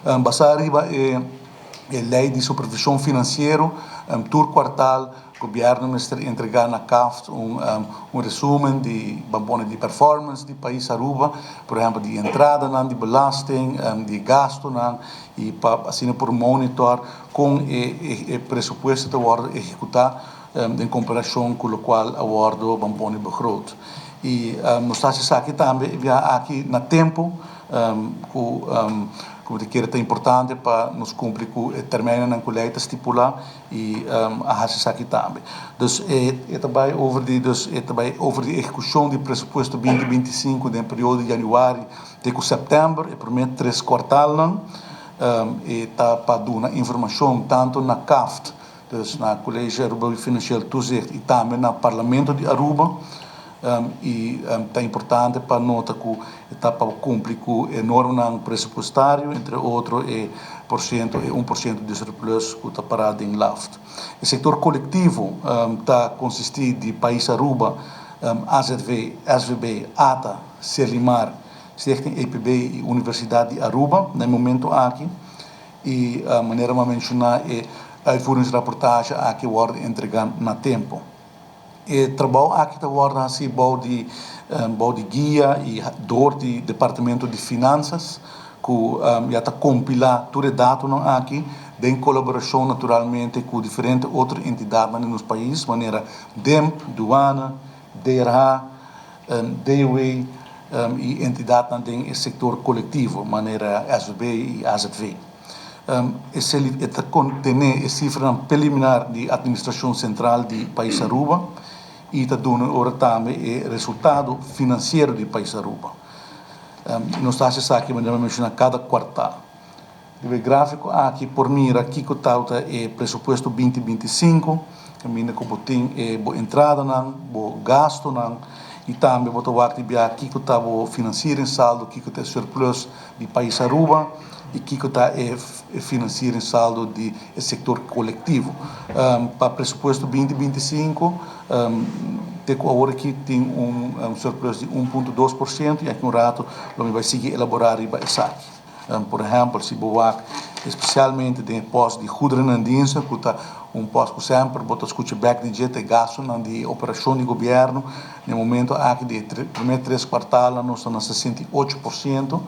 Basá riba e lei di supervishon finansiero, tur kuartal gobièrnu mester entregá na CAFT un resumen di, ban pone, di performance di pais Aruba, por ehèmpel di entradanan di belasting, di gastunan, i pa asina por monitor kon e presupuesto ta wòrdu ehekutá den komparashon ku lokual a wòrdu, ban pone, begroot. I nos ta hasi esaki tambe e biaha aki na tempu, ku ta kere ta importante pa nos kumpli ku e termijnennan ku lei ta stipulá, i a hasi esaki tambe. Dus e ta bai over di dus e ta bai over di ehekushon di presupuesto 2025 den periodo di yanüari te ku sèptèmber, e promé tres kuartalnan. E ta pa duna informashon tantu na CAFT, dus na College Aruba Financieel Toezicht, i tambe na Parlamento di Aruba. I ta importante pa nota ku e ta pa kumpli ku e normanan presupuestario, entre otro e porshento, e 1% di surplus ku ta pará den LAFT. E sektor kolektivo ta konsistí di Pais Aruba, AZV, SVB, ata, Serlimar, Stichting EPB i Universidat di Aruba na e momento aki. I manera mi a menshoná, e uitvoeringsrapportage aki wòrdu entregá na tempu. E trabou aki ta wòrdu hasí bou di guia i dor di Departamento di Finanzas, ku ya ta kompilá tur e datonan aki den kolaborashon naturalmente ku diferente otro entidatnan den nos pais, manera DIMP, Douane, DRH, DOW i entidatnan den e sektor kolektivo, manera SVB i AZV. E ta kontené e sifranan preliminar di Administrashon Sentral di Pais Aruba i ta duna ora tambe e resultado finansiero di Pais Aruba. Nos ta hasi esaki, manera mi a menshoná, kada kuartal. Riba e gráfiko aki por mira kiko ta e presupuesto 2025, kaminda ku bo tin e bo entradanan, bo gastunan, i tambe bo ta wak di bia kiko ta bo financieringssaldo, kiko ta e surplus di Pais Aruba i kiko ta e financieringssaldo di e sektor kolektivo. Pa presupuesto 2025, te ku awor aki tin un surplus di 1.2% i aki un rato lo mi bai sigui elaborá riba esaki. Por ehèmpel, si bo wak espesialmente den e pòst di goederen en diensten, ku ta un pòst ku semper bo ta skucha bèk di dje, ta e gastunan di operashon di gobièrnu. Na e momento aki di e promé tres kuartalnan nos ta na 68%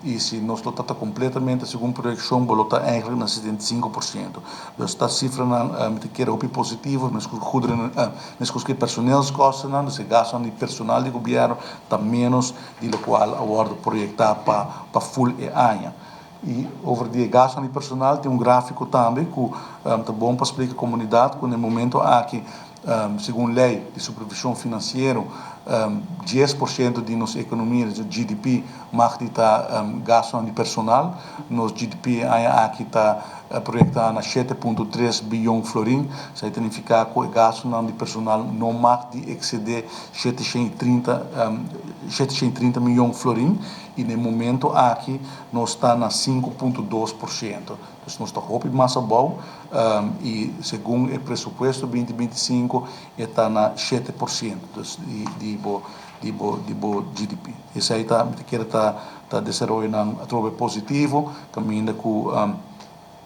i si nos lo ta ta kompletamente segun proyekshon bo lo ta eigentlik na 75%. Dus ta sifranan mi ta kere hopi positivo, meskos goederen, meskos ku e personeelskostennan, dus e gastunan di personal di gobièrnu ta ménos di lokual a wòrdu proyektá pa full e aña. I over di e gastunan di personal tin un gráfiko tambe ku ta bon pa splika komunidat ku na e momento aki, segun lei di supervishon finansiero, 10% di nos ekonomia, di GDP, mag di ta gastunan di personal. Nos GDP e aña aki ta proyektá na 7.3 biyon florin. Esei ta nifiká ku e gastunan di personal no mag di eksedé 730 miyon florin, i na e momento aki nos ta na 5.2%. Dus nos ta hopi mas abou i segun e presupuesto 2025 e ta na 7%, dus di bo GDP. Esei ta, mi ta kere, ta desaroyonan atrobe positivo, kaminda ku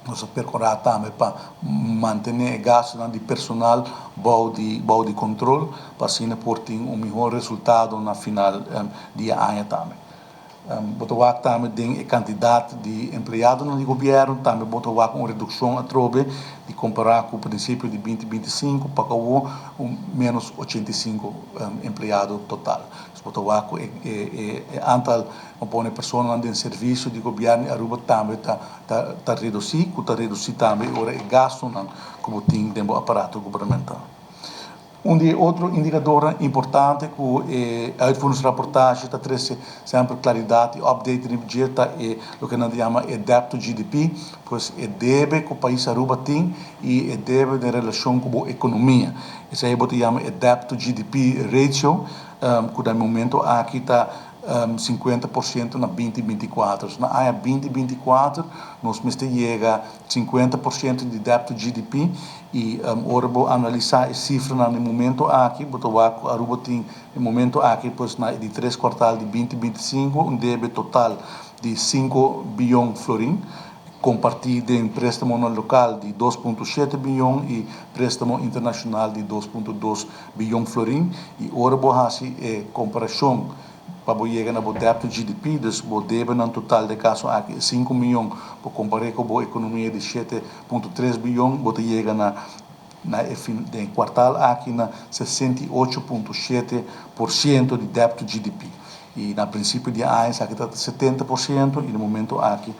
nos a perkurá tambe pa mantené e gastunan di personal bou di kontrol, pa asina por tin un mihó resultado na final di e aña tambe. Bo ta wak tambe den e kantidat di empleadonan di gobièrnu, tambe bo ta wak un redukshon atrobe di kompará ku prinsipio di 2025 pa awor, un ménos 85 empleado total. Dus bo ta wak ku e aantal, pone, personanan den servisio di gobièrnu di Aruba tambe ta redusí, ku ta redusí tambe ora e gastunan ku bo tin den bo aparato gubernamental. Un di otro indikadornan importante ku e uitvoeringsrapportage ta trese semper klaridat i update riba dje ta e loke nan ta yama e debt to GDP, pues e debe ku pais Aruba tin i e debe den relashon ku bo ekonomia. Esei bo ta yama e debt to GDP ratio, ku na e momento aki ta 50% na 2024. Na aña 2024 nos mester yega 50% di debt to GDP i ora bo analisá e sifranan na e momento aki, bo ta wak ku Aruba tin e momento aki, pues na di tres kuartal di 2025, un debe total di 5 biyon florin. Kompartí den préstamo lokal di 2,7 bion i préstamo internashonal di 2,2 bion florin. I ora bo hasi e komparashon pa yega na debt to GDP, dus bo debe na total den kaso aki 5 mion, pa kompará ku e ekonomia di 7,3 bion, bo yega na fin di kwartaal aki na 68,7% di debt to GDP. I na prinsipio di aña aki ta 70% i na momento aki